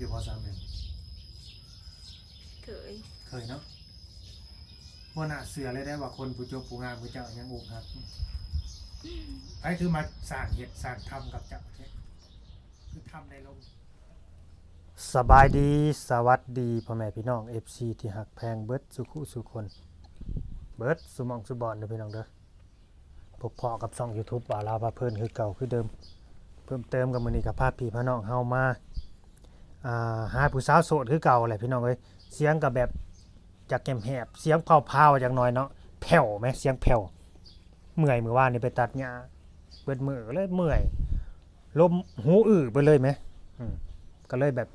ຢູ່ບໍ່ສາວແໝ່ມ? ເຄີຍ ເຄີຍເນາະ. ບໍ່ໜ້າເຊື່ອເລີຍເດ້ວ່າຄົນຜູ້ຈົບຜູ້ງາມຄືເຈົ້າຍັງອົກຫັກ. ໃຜຄືມາສ້າງເຫດສ້າງທຳກັບເຈົ້າແທ້? ຄືທຳໄດ້ລົງ. ສະບາຍດີ ສະຫວັດດີພໍ່ແມ່ພີ່ນ້ອງ ເອັຟຊີ ທີ່ຮັກແພງເບິດສູ່ຜູ້ສູ່ຄົນ ເບິດສູ່ໝ່ອງສູ່ບ່ອນເດີພີ່ນ້ອງເດີ. ພົບພໍ້ກັບຊ່ອງຢູທູບບ່າວລາວພາເພີນຄືເກົ່າຄືເດີມ. ເພີ່ມເຕີມກັບມື້ນີ້ກໍພາພີ່ພານ້ອງເຮົາມາ ອ່າ ຫາຜູ້ສາວໂສດຄືເກົ່າແຫຼະພີ່ນ້ອງເອີຍ. ສຽງກໍແບບຈາກແຫບໆ ສຽງພາວໆ ຈັກໜ່ອຍເນາະ ແຜ່ວແມ ສຽງແຜ່ວ. ເມື່ອຍ ມື້ວານນີ້ໄປຕັດຫຍ້າເບິດມື້ ກໍເລີຍເມື່ອຍ ລົມຫູອື້ໄປເລີຍແມ. ອືມ ກໍເລີຍແບບ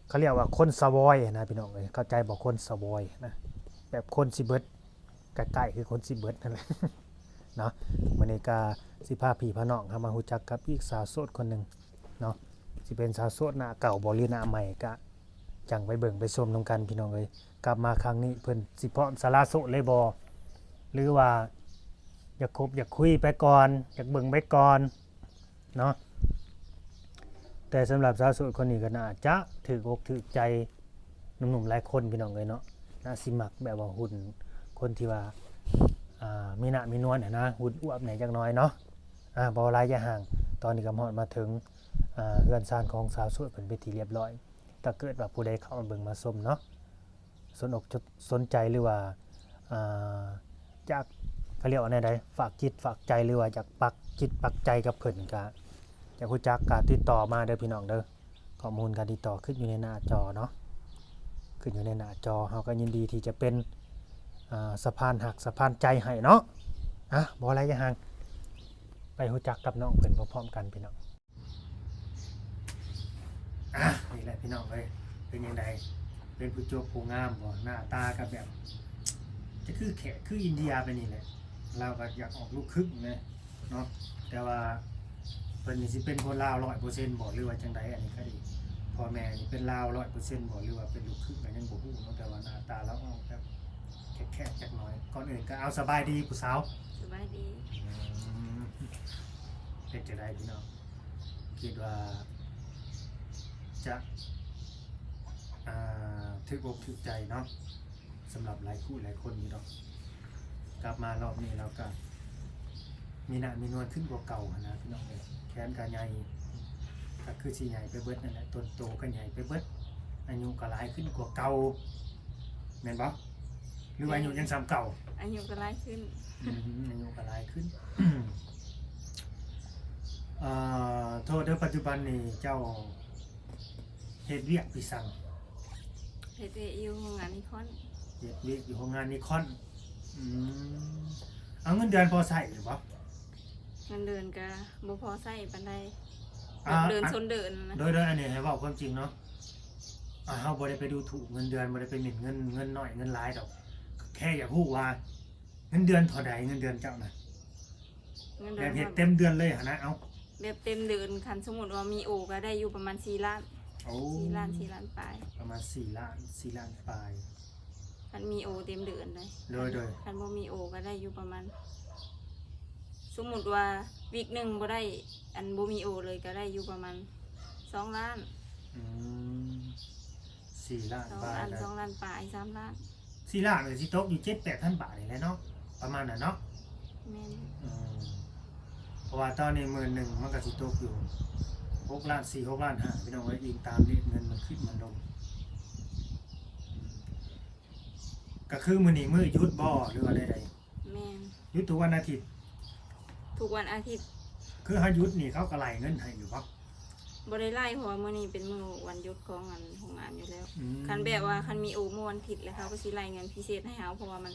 ເຂົາເອີ້ນວ່າຄົນສະວອຍນະພີ່ນ້ອງເອີຍ ເຂົ້າໃຈບໍ່? ຄົນສະວອຍນະ ແບບຄົນຊິເບິດ ໃກ້ໆ ຄືຄົນຊິເບິດນັ້ນແຫຼະເນາະ. ມື້ນີ້ກໍຊິພາພີ່ພານ້ອງເຮົາມາຮູ້ຈັກກັບອີກສາວໂສດຄົນໜຶ່ງເນາະ. ຊິເປັນສາວໂສດໜ້າເກົ່າບໍ່ ຫຼື ໜ້າໃໝ່ ກະຈັ່ງໄປເບິ່ງໄປຊົມນຳກັນພີ່ນ້ອງເອີຍ. ກັບມາຄັ້ງນີ້ເພິ່ນຊິພ້ອມສະຫຼະໂສດເລີຍບໍ່ ຫຼືວ່າຢາກຄົບຢາກຄຸຍໄປກ່ອນ ຢາກເບິ່ງໄປກ່ອນ ເນາະ. ແຕ່ສຳລັບສາວໂສດຄົນນີ້ກໍໜ້າຈະຖືກອົກຖືກໃຈໜຸ່ມໆຫຼາຍຄົນພີ່ນ້ອງເອີຍເນາະ. ໜ້າຊິມັກແບບວ່າຫຸ່ນຄົນທີ່ວ່າ ອ່າ ມີໜ້າມີນວນຫັ້ນນະ ຫຸ່ນອວບແດ່ຈັກໜ້ອຍເນາະ. ອ່າ ບໍ່ຫຼາຍຢ່າຫ່າງ ຕອນນີ້ກໍຮອດມາເຖິງ ອ່າ ເຮືອນຊານຂອງສາວໂສດເພິ່ນເປັນທີ່ລຽບຮ້ອຍ. ຖ້າເກີດວ່າຜູ້ໃດເຂົ້າມາເບິ່ງມາຊົມເນາະ ສົນອົກສົນໃຈ ຫຼືວ່າ ອ່າ ຢາກ ເຂົາເອີ້ນວ່າແນວໃດ ຝາກຈິດຝາກໃຈ ຫຼືວ່າຢາກປັກຈິດປັກໃຈກັບເພິ່ນ ກະຢາກຮູ້ຈັກ ກະຕິດຕໍ່ມາເດີພີ່ນ້ອງເດີ. ຂໍ້ມູນການຕິດຕໍ່ຂຶ້ນຢູ່ໃນໜ້າຈໍເນາະ ຂຶ້ນຢູ່ໃນໜ້າຈໍ. ເຮົາກໍຍິນດີທີ່ຈະເປັນ ອ່າ ສະພານຮັກສະພານໃຈໃຫ້ເນາະ. ອ່ະ ບໍ່ຫຼາຍຢ່າຫ່າງ ໄປຮູ້ຈັກກັບນ້ອງເພິ່ນພ້ອມໆກັນພີ່ນ້ອງ. ອ່ະ ນີ້ແຫຼະພີ່ນ້ອງເອີຍ ເປັນຈັ່ງໃດ ເປັນຜູ້ຈົບຜູ້ງາມບໍ່? ໜ້າຕາກໍແບບ ຈະຄືແຂກຄືອິນເດຍໄປນີ້ແຫຼະ. ລາວກໍຢາກອອກລູກຄຶ່ງແດ່ເນາະ ແຕ່ວ່າເພິ່ນນີ້ຊິເປັນຄົນລາວຮ້ອຍເປີເຊັນບໍ່ ຫຼືວ່າຈັ່ງໃດ? ອັນນີ້ກໍດີ ພໍ່ແມ່ນີ້ເປັນລາວຮ້ອຍເປີເຊັນບໍ່ ຫຼືວ່າເປັນລູກຄຶ່ງ ກໍຍັງບໍ່ຮູ້ເນາະ. ແຕ່ວ່າໜ້າຕາລາວອອກແບບແຂກໆຈັກໜ້ອຍ. ກ່ອນອື່ນກໍເອົາ ສະບາຍດີຜູ້ສາວ. ສະບາຍດີ. ອືມ ເປັນຈັ່ງໃດພີ່ນ້ອງ? ຄິດວ່າຈະ ອ່າ ຖືກອົກຖືກໃຈເນາະ ສຳລັບຫຼາຍຄູ່ຫຼາຍຄົນຢູ່ດອກ. ກັບມາລອບນີ້ລາວກະມີໜ້າມີນວນຂຶ້ນກວ່າເກົ່າຫັ້ນນະພີ່ນ້ອງເອີຍ. ແຂນກະໃຫຍ່ ກະຄືຊິໃຫຍ່ໄປເບິດນັ້ນແຫຼະ ຕົນໂຕກະໃຫຍ່ໄປເບິດ ອາຍຸກະຫຼາຍຂຶ້ນກວ່າເກົ່າ ແມ່ນບໍ່? ຫຼືວ່າອາຍຸຍັງສ່ຳເກົ່າ? ອາຍຸກໍຫຼາຍຂຶ້ນ. ອືມ ອາຍຸກໍຫຼາຍຂຶ້ນ. ເອີ ໂທດເດີ ປັດຈຸບັນນີ້ເຈົ້າເຮັດວຽກຢູ່ໃສ? ເຮັດວຽກຢູ່ໂຮງງານນິຄອນ. ເຮັດວຽກຢູ່ໂຮງງານນິຄອນ. ອືມ ເອົາ ເງິນເດືອນພໍໃຊ້ຢູ່ບໍ່? ເງິນເດືອນກໍບໍ່ພໍໃຊ້ປານໃດ. ອ່າ ເດືອນຊົນເດືອນນະ. ໂດຍໆ ອັນນີ້ໃຫ້ເວົ້າຄວາມຈິງເນາະ. ອ່າ ເຮົາບໍ່ໄດ້ໄປດູຖູກເງິນເດືອນ ບໍ່ໄດ້ໄປໝິ່ນເງິນ ເງິນໜ້ອຍເງິນຫຼາຍດອກ. ແຄ່ຢາກຮູ້ວ່າເງິນເດືອນເທົ່າໃດ ເງິນເດືອນເຈົ້ານະ? ເງິນເດືອນ ແບບເຮັດເຕັມເດືອນເລີຍຫັ້ນນະ. ເອົາ ແບບເຕັມເດືອນ ຄັນສົມມຸດວ່າມີໂອ ກໍໄດ້ຢູ່ປະມານສີ່ລ້ານ. ໂອ້ ສີ່ລ້ານ ສີ່ລ້ານປາຍ. ປະມານສີ່ລ້ານ ສີ່ລ້ານປາຍ ຄັນມີໂອເຕັມເດືອນເດ້. ໂດຍໆ ຄັນບໍ່ມີໂອກໍໄດ້ຢູ່ປະມານ ສົມມຸດວ່າວິກໜຶ່ງບໍ່ໄດ້ ອັນບໍ່ມີໂອເລີຍ ກໍໄດ້ຢູ່ປະມານສອງລ້ານ. ອືມ ສີ່ລ້ານ ສອງລ້ານປາຍ ສອງລ້ານປາຍ ສາມລ້ານ. ສີ່ລ້ານກໍຊິຕົກຢູ່ເຈັດແປດພັນບາດນີ້ແຫຼະເນາະ ປະມານນັ້ນເນາະ. ແມ່ນ. ອືມ ເພາະວ່າຕອນນີ້ໝື່ນໜຶ່ງມັນກໍຊິຕົກຢູ່ຫົກລ້ານສີ່ ຫົກລ້ານຫ້າ ພີ່ນ້ອງເອີຍ ອີງຕາມເຣດເງິນມັນຂຶ້ນມັນລົງ. ອືມ ກໍຄືມື້ນີ້ມື້ຢຸດບໍ່ ຫຼືວ່າໃດໆ? ແມ່ນ. ຢຸດທຸກວັນອາທິດ? ທຸກວັນອາທິດ. ຄືເຮົາຢຸດນີ້ເຂົາກໍໄລ່ເງິນໃຫ້ຢູ່ບໍ່? ບໍ່ໄດ້ໄລ່ ເພາະວ່າມື້ນີ້ເປັນມື້ວັນຢຸດຂອງອັນໂຮງງານຢູ່ແລ້ວ. ອືມ ຄັນແບບວ່າຄັນມີໂອມື້ວັນອາທິດ ແລ້ວເຂົາກໍຊິໄລ່ເງິນພິເສດໃຫ້ເຮົາ ເພາະວ່າມັນ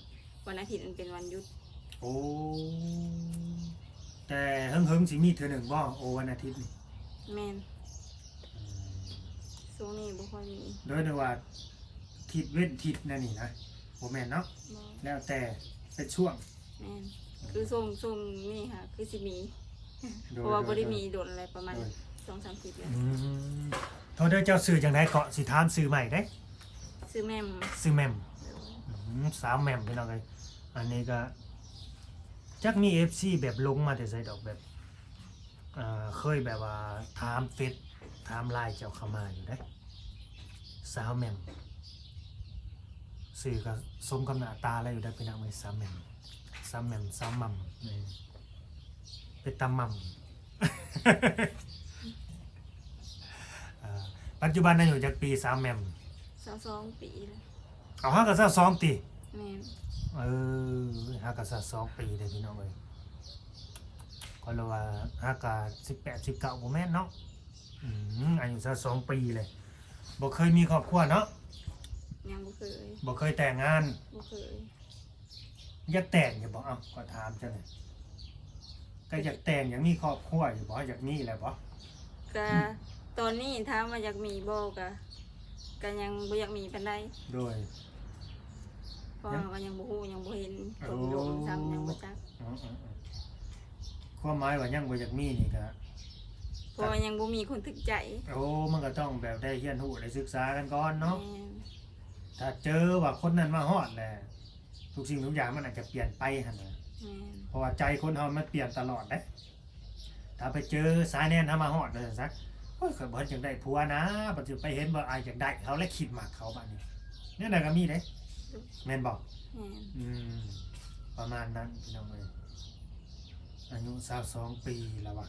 ວັນອາທິດມັນເປັນວັນຢຸດ. ໂອ້ ແຕ່ເຫິງໆຊິມີເທື່ອໜຶ່ງບໍ່ ໂອວັນອາທິດນີ້? ແມ່ນ. ອືມ ຊ່ວງນີ້ບໍ່ຄ່ອຍມີ. ໂດຍ ໂດຍວ່າທິດເວັ້ນທິດແນວນີ້ນະ ບໍ່ແມ່ນເນາະ? ບໍ່. ແລ້ວແຕ່ເປັນຊ່ວງ. ແມ່ນ. ອືມ ຄືຊ່ວງ ຊ່ວງນີ້ຫາຄືຊິມີ. ໂດຍ ເພາະວ່າ ໂດຍ ບໍ່ໄດ້ ໂດຍ ມີດົນແລ້ວ ປະມານ ໂດຍ ສອງສາມທິດແລ້ວ. ອືມ ໂທດເດີ ເຈົ້າຊື່ຈັ່ງໃດເກາະ? ຊິຖາມຊື່ໃໝ່ເດ້. ຊື່ແໝ່ມ. ຊື່ແໝ່ມ. ໂດຍ. ອືມ ສາວແໝ່ມ ພີ່ນ້ອງເອີຍ. ອັນນີ້ກໍຈັກມີເອັຟຊີແບບຫຼົງມາແຕ່ໃສດອກ ແບບ ເອີ ເຄີຍແບບວ່າຖາມເຟສ ຖາມ ไลน์ ເຈົ້າເຂົ້າມາຢູ່ເດ້ ສາວແໝ່ມ. ຊື່ກໍສົມກັບໜ້າຕາລາວຢູ່ເດ້ພີ່ນ້ອງເອີຍ ສາວແໝ່ມ ສາວແໝ່ມ ສາວໝ່ຳ ເປັນຕາໝ່ຳ. ເອີ ປັດຈຸບັນອາຍຸຈັກປີ ສາວແໝ່ມ? ຊາວສອງປີແລ້ວ. ເອົາ ຫາກໍຊາວສອງຕິ? ແມ່ນ. ເອີ ຫາກໍຊາວສອງປີເດ້ພີ່ນ້ອງເອີຍ. ກໍລະວ່າຫາກໍສິບແປດ ສິບເກົ້າບໍ່ແມ່ນເນາະ. ອືມ ອາຍຸຊາວສອງປີເລີຍ. ບໍ່ເຄີຍມີຄອບຄົວເນາະ? ຍັງບໍ່ເຄີຍ. ບໍ່ເຄີຍແຕ່ງງານ? ບໍ່ເຄີຍ. ຢາກແຕ່ງຢູ່ບໍ່? ເອົ້າ ຂໍຖາມເຈົ້າແດ່. ກໍຢາກແຕ່ງ ຢາກມີຄອບຄົວຢູ່ບໍ່? ຢາກມີແລ້ວບໍ່? ກະ ອືມ ຕອນນີ້ຖາມວ່າຢາກມີບໍ່ ກະ ກະຍັງບໍ່ຢາກມີປານໃດ. ໂດຍ. ເພາະວ່າ ຍັງ ເຮົາກໍຍັງບໍ່ຮູ້ ຍັງບໍ່ເຫັນຄົນລົມຊ້ຳ ຍັງບໍ່ຈັກ. ເອີ ເອີ ເອີ ຄວາມໝາຍວ່າຍັງບໍ່ຢາກມີນີ້ກະ ເພາະວ່າຍັງບໍ່ມີຄົນຖືກໃຈ. ໂອ້ ມັນກໍຕ້ອງແບບໄດ້ຮຽນຮູ້ ໄດ້ສຶກສາກັນກ່ອນເນາະ. ແມ່ນ. ຖ້າເຈີວ່າຄົນນັ້ນມາຮອດແລ້ວ ທຸກສິ່ງທຸກຢ່າງມັນອາດຈະປ່ຽນໄປຫັ້ນນະ. ແມ່ນ. ເພາະວ່າໃຈຄົນເຮົາມັນປ່ຽນຕະຫຼອດເດ້. ຖ້າໄປເຈີສາຍແນນເຮົາມາຮອດວ່າຊັ້ນຊະ ໂອ້ຍ ຂ້ອຍບໍ່ເຫັນຈັ່ງໃດຜົວນະ ບັດຊິໄປເຫັນວ່າອາຍຈັ່ງໃດ ເຮົາແລະຄິດມັກເຂົາບາດນີ້ ແນວນັ້ນກໍມີເດ້. ແມ່ນບໍ່? ແມ່ນ. ອືມ ປະມານນັ້ນພີ່ນ້ອງເອີຍ. ອາຍຸຊາວສອງປີແລ້ວວະ.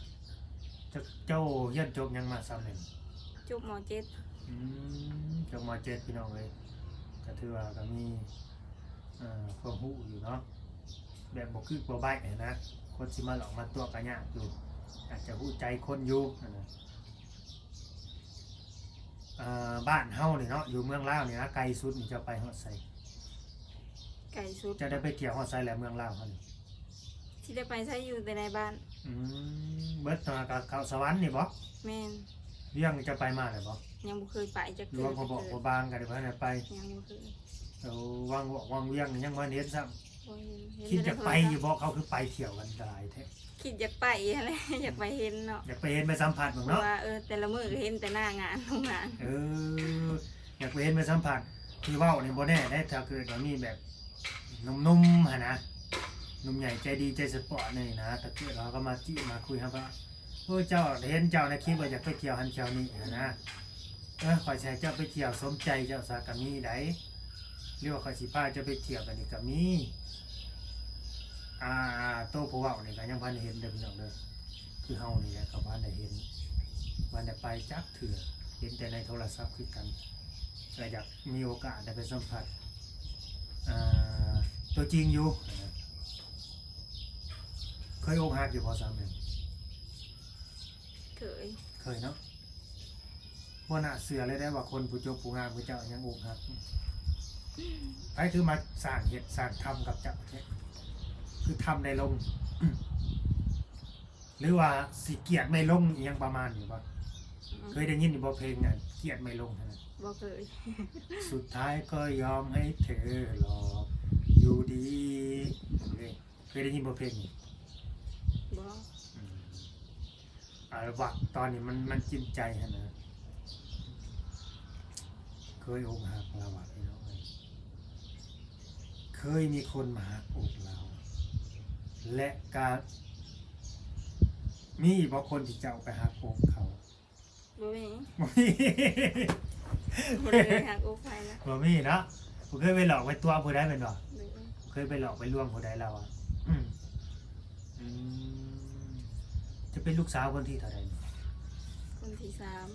ເຈົ້າ ເຈົ້າຮຽນຈົບຫຍັງມາ ສາວແໝ່ມ? ຈົບ ມໍເຈັດ. ອືມ ຈົບ ມໍເຈັດ ພີ່ນ້ອງເອີຍ. ກໍຖືວ່າກໍມີ ເອີ ຄວາມຮູ້ຢູ່ເນາະ ແບບບໍ່ກຶກບໍ່ໄບ້ຫັ້ນນະ. ຄົນຊິມາຫຼອກມາຕົວະກໍຍາກຢູ່ ອາດຈະຮູ້ໃຈຄົນຢູ່ຫັ້ນນະ. ເອີ ບ້ານເຮົານີ້ເນາະ ຢູ່ເມືອງລາວນີ້ນະ ໄກສຸດນີ້ເຈົ້າໄປຮອດໃສ? ໄກສຸດ ເຈົ້າໄດ້ໄປທ່ຽວຮອດໃສແລ້ວ ເມືອງລາວເຮົານີ້? ຊິໄດ້ໄປໃສ ຢູ່ແຕ່ໃນບ້ານ. ອືມ ເບິດຫາກໍເຂົ້າສະຫວັນນີ້ບໍ? ແມ່ນ. ວຽງນີ້ເຈົ້າໄປມາແລ້ວບໍ? ຍັງບໍ່ເຄີຍໄປຈັກເທື່ອ. ຫຼວງພະບາງກໍໄດ້ ບໍ່ທັນໄດ້ໄປ? ຍັງບໍ່ເຄີຍ. ໂອ້ ວັງວອກວັງວຽງນີ້ຍັງບໍ່ທັນເຫັນຊ້ຳ. ບໍ່ເຫັນ. ຄິດຢາກໄປຢູ່ບໍ່? ເຂົາຄືໄປທ່ຽວກັນຫຼາຍແທ້. ຄິດຢາກໄປຫັ້ນແຫຼະ ຢາກໄປເຫັນເນາະ ຢາກໄປເຫັນໄປສຳຜັດເບິ່ງເນາະ ເພາະວ່າ ເອີ ແຕ່ລະມື້ກໍເຫັນແຕ່ໜ້າງານໂຮງງານ. ເອີ ຢາກໄປເຫັນໄປສຳຜັດ. ທີ່ເວົ້ານີ້ບໍ່ແນ່ເດ້ ຖ້າເກີດວ່າມີແບບໜຸ່ມໆຫັ້ນນະ ໜຸ່ມໃຫຍ່ໃຈດີໃຈສະປອດນີ້ນະ ຖ້າເກີດວ່າເຂົາມາຈີບມາຄຸຍ ເຮົາກໍ ໂອ້ຍ ເຈົ້າ ເຫັນເຈົ້າໃນຄລິບວ່າຢາກໄປທ່ຽວຫັ້ນທ່ຽວນີ້ຫັ້ນນະ ເອີ ຂ້ອຍຊິໃຫ້ເຈົ້າໄປທ່ຽວ ສົມໃຈເຈົ້າຊະ ກໍມີໃດ໋ ຫຼືວ່າຂ້ອຍຊິພາເຈົ້າໄປທ່ຽວ ແບບນີ້ກໍມີ. ອ່າ ໂຕຜູ້ເວົ້ານີ້ກໍຍັງບໍ່ທັນເຫັນເດີພີ່ນ້ອງເດີ ຄືເຮົານີ້ແຫຼະກໍບໍ່ທັນໄດ້ເຫັນ ບໍ່ທັນໄດ້ໄປຈັກເທື່ອ ເຫັນແຕ່ໃນໂທລະສັບຄືກັນ ກໍຢາກມີໂອກາດໄດ້ໄປສຳຜັດ ອ່າ ຕົວຈິງຢູ່. ເຄີຍອົກຫັກຢູ່ບໍ່ ສາວແໝ່ມ? ເຄີຍ. ເຄີຍເນາະ. ບໍ່ໜ້າເຊື່ອເລີຍໄດ໋ວ່າຄົນຜູ້ຈົບຜູ້ງາມຄືເຈົ້າຍັງອົກຫັກ. ໃຜຄືມາສ້າງເຫດສ້າງທຳກັບເຈົ້າແທ້? ຄືທຳໄດ້ລົງ ຫຼືວ່າຊິກຽດໄມ່ລົງ ອີ່ຫຍັງປະມານນີ້ບໍ່? ອືມ ເຄີຍໄດ້ຍິນຢູ່ບໍ່ເພງອັນກຽດໄມ່ລົງຫັ້ນນະ? ບໍ່ເຄີຍ. ສຸດທ້າຍກໍຍອມໃຫ້ເທີຫຼອກຢູ່ດີ. ເຄີຍໄດ້ຍິນບໍ່ເພງນີ້? ບໍ່. ອືມ ອາລະວັກຕອນນີ້ມັນ ມັນຈິນໃຈຫັ້ນນະ. ເຄີຍອົກຫັກລາວວ່າ ພີ່ນ້ອງເອີຍ ເຄີຍມີຄົນມາຫັກອົກລາວ ແລະກະມີບໍ່ຄົນທີ່ເຈົ້າໄປຫັກອົກເຂົາ? ບໍ່ມີ. ບໍ່ມີ. ບໍ່ໄດ້ໄປຫັກອົກໃຜນະ. ບໍ່ມີເນາະ. ບໍ່ເຄີຍໄປຫຼອກໄປຕົວະຜູ້ໃດແມ່ນບໍ່? ບໍ່. ບໍ່ເຄີຍໄປຫຼອກໄປລວງຜູ້ໃດລາວວ່າ. ອືມ ອືມ ເຈົ້າເປັນລູກສາວຄົນທີເທົ່າໃດ? ຄົນທີສາມ.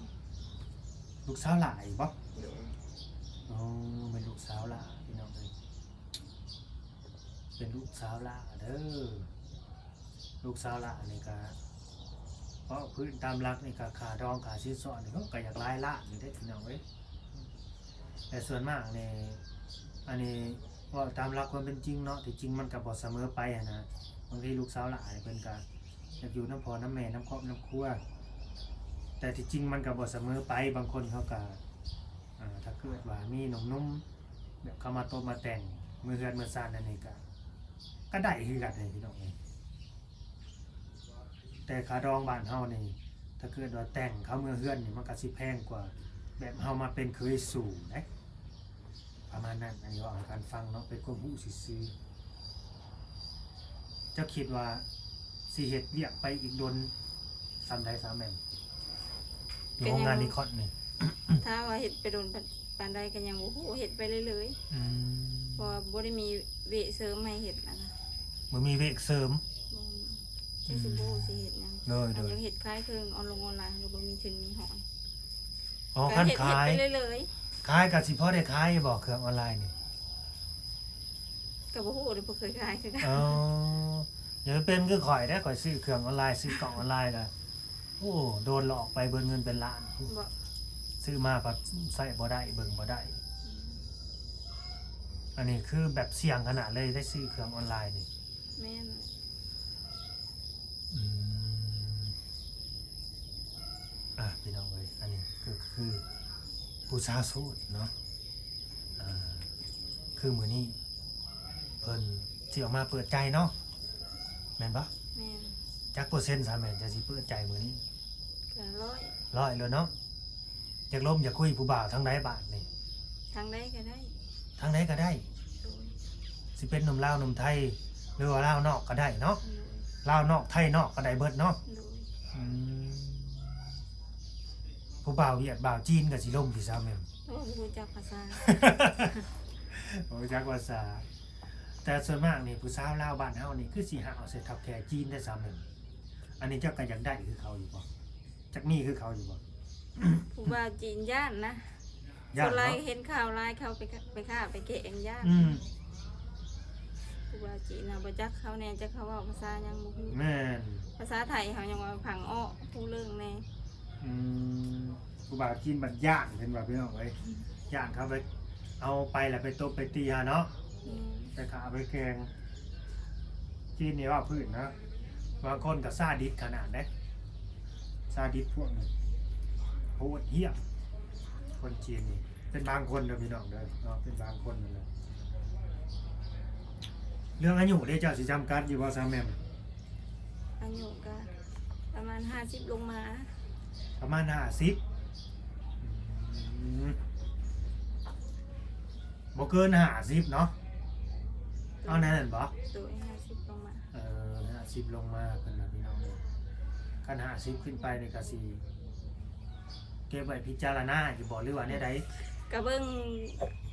ລູກສາວຫຼ້າອີກບໍ່? ໂດຍ. ໂອ້ ເປັນລູກສາວຫຼ້າ ພີ່ນ້ອງເອີຍ ເປັນລູກສາວຫຼ້າເດີ. ລູກສາວຫຼ້ານີ້ກະ ເພາະພື້ນຕາມຫຼັກນີ້ກະ ຄ່າດອງຄ່າສິນສອດນີ້ ໂອ້ ກະຢາກຫຼາຍລ້ານຢູ່ເດ້ ພີ່ນ້ອງເອີຍ. ແຕ່ສ່ວນມາກນີ້ ອັນນີ້ເວົ້າຕາມຫຼັກຄວາມເປັນຈິງເນາະ ທີ່ຈິງມັນກະບໍ່ສະເໝີໄປຫັ້ນນະ. ບາງທີລູກສາວຫຼ້ານີ້ເພິ່ນກະຢາກຢູ່ນຳພໍ່ນຳແມ່ ນຳຄອບນຳຄົວ ແຕ່ທີ່ຈິງມັນກະບໍ່ສະເໝີໄປ. ບາງຄົນເຂົາກະ ອ່າ ຖ້າເກີດວ່າມີໜຸ່ມໆ ແບບເຂົາມາຕົບມາແຕ່ງ ເມືອເຮືອນເມືອຊານ ອັນນີ້ກະ ກະໄດ້ຄືກັນເດ້ ພີ່ນ້ອງເອີຍ. ແຕ່ຄ່າດອງບ້ານເຮົານີ້ ຖ້າເກີດວ່າແຕ່ງເຂົ້າເມືອເຮືອນນີ້ ມັນກະຊິແພງກວ່າແບບເຮົາມາເປັນເຂີຍສູ່ເດ້ ປະມານນັ້ນ. ອັນນີ້ເວົ້າໃຫ້ກັນຟັງເນາະ ເປັນຄວາມຮູ້ຊື່ໆ. ເຈົ້າຄິດວ່າຊິເຮັດວຽກໄປອີກດົນສ່ຳໃດ ສາວແໝ່ມ? ຢູ່ໂຮງງານ Nikon ນີ້ ຖ້າວ່າເຮັດໄປດົນປານໃດກໍຍັງບໍ່ຮູ້ ເຮັດໄປເລື້ອຍໆ ອືມ ເພາະວ່າບໍ່ໄດ້ມີເວກເສີມໃຫ້ເຮັດຫັ້ນນະ ບໍ່ມີເວກເສີມ ບໍ່ມີ ອືມ ຊິບໍ່ຮູ້ຊິເຮັດຫຍັງ ໂດຍໆ ຄັນຢາກເຮັດຂາຍເຄື່ອງອອນລົງອອນລາຍ ກໍບໍ່ມີທຶນມີຮອນ ອໍ ຄັນຂາຍ ເຮັດໄປເລື້ອຍໆ ຂາຍກໍຊິພໍໄດ້ຂາຍຢູ່ບໍ່ ເຄື່ອງອອນລາຍນີ້? ກໍບໍ່ຮູ້ເດ້ ບໍ່ເຄີຍຂາຍຄືກັນ ອໍ ຢ່າໄປເປັນຄືຂ້ອຍເດ້ ຂ້ອຍຊື້ເຄື່ອງອອນລາຍ ຊື້ກ້ອງອອນລາຍກໍ ໂອ້ ໂດນຫຼອກໄປເບິດເງິນເປັນລ້ານ ບໍ່ ຊື້ມາພັດໃຊ້ບໍ່ໄດ້ ເບິ່ງບໍ່ໄດ້ ອືມ ອັນນີ້ຄືແບບສ່ຽງຂະໜາດເລີຍ ໄດ້ຊື້ເຄື່ອງອອນລາຍນີ້ ແມ່ນ ອືມ ອ່ະ ພີ່ນ້ອງເອີຍ ອັນນີ້ກໍຄືຜູ້ສາວໂສດເນາະ ອ່າ ຄືມື້ນີ້ເພິ່ນຊິອອກມາເປີດໃຈເນາະ ແມ່ນບໍ່? ແມ່ນ ຈັກເປີເຊັນຊະແມ່ນຈະຊິເປີດໃຈມື້ນີ້? ກໍຮ້ອຍ ຮ້ອຍໂລດເນາະ ຢາກລົມຢາກຄຸຍຜູ້ບ່າວທາງໃດບາດນີ້? ທາງໃດກໍໄດ້ ທາງໃດກໍໄດ້ ໂດຍ ຊິເປັນໜຸ່ມລາວໜຸ່ມໄທ ຫຼືວ່າລາວນອກກໍໄດ້ເນາະ ໂດຍ ລາວນອກໄທນອກກໍໄດ້ເບິດເນາະ ໂດຍ ອືມ ຜູ້ບ່າວຫວຽດບ່າວຈີນກໍຊິລົມຕິສາວແໝ່ມ? ໂອ້ ບໍ່ຮູ້ຈັກພາສາ ບໍ່ຮູ້ຈັກພາສາ ແຕ່ສ່ວນມາກນີ້ຜູ້ສາວລາວບ້ານເຮົານີ້ຄືຊິຫ້າວໃສ່ເຖົ້າແກ່ຈີນໄດ໋ສາວແໝ່ມ ອັນນີ້ເຈົ້າກໍຢາກໄດ້ຄືເຂົາຢູ່ບໍ່? ຈັກມີຄືເຂົາຢູ່ບໍ່? ຜູ້ບ່າວຈີນຢ້ານນະ ຢ້ານເນາະ ສ່ວນຫຼາຍເຫັນຂ່າວຫຼາຍເຂົາໄປ ໄປຄ້າໄປແຂງຢ້ານ ອືມ ຜູ້ບ່າວຈີນນະ ບໍ່ຈັກເຂົາແດ່ ຈັກເຂົາເວົ້າພາສາຫຍັງບໍ່ຮູ້ ແມ່ນ ພາສາໄທເຮົາຍັງວ່າຟັງອອກ ຮູ້ເລື່ອງແດ່ ອືມ ຜູ້ບ່າວຈີນບັດຢ້ານ ເພິ່ນວ່າ ພີ່ນ້ອງເອີຍ ຢ້ານເຂົາໄປ ເອົາໄປແລ້ວໄປຕົບໄປຕີຫັ້ນເນາະ ອືມ ໄປຂ້າໄປແຂງ ຈີນນີ້ເວົ້າພື້ນນະ ບາງຄົນກໍຊາດິດຂະໜາດເດ້ ຊາດິດພວກນີ້ ໂຫດຫ້ຽມ ຄົນຈີນນີ້ ເປັນບາງຄົນເດີພີ່ນ້ອງເດີເນາະ ເປັນບາງຄົນນັ້ນແຫຼະ ເລື່ອງອາຍຸເດ ເຈົ້າຊິຈຳກັດຢູ່ບໍ່ສາວແໝ່ມ? ອາຍຸກະປະມານຫ້າສິບລົງມາ ປະມານຫ້າສິບ ອືມ ບໍ່ເກີນຫ້າສິບເນາະ ເອົາແນວນັ້ນບໍ່? ໂດຍ ຫ້າສິບລົງມາ ເອີ ຫ້າສິບລົງມາເພິ່ນວ່າ ພີ່ນ້ອງເອີຍ ຄັນຫ້າສິບຂຶ້ນໄປນີ້ກະຊິເກັບໄວ້ພິຈາລະນາຢູ່ບໍ່ ຫຼືວ່າແນວໃດ? ກະເບິ່ງ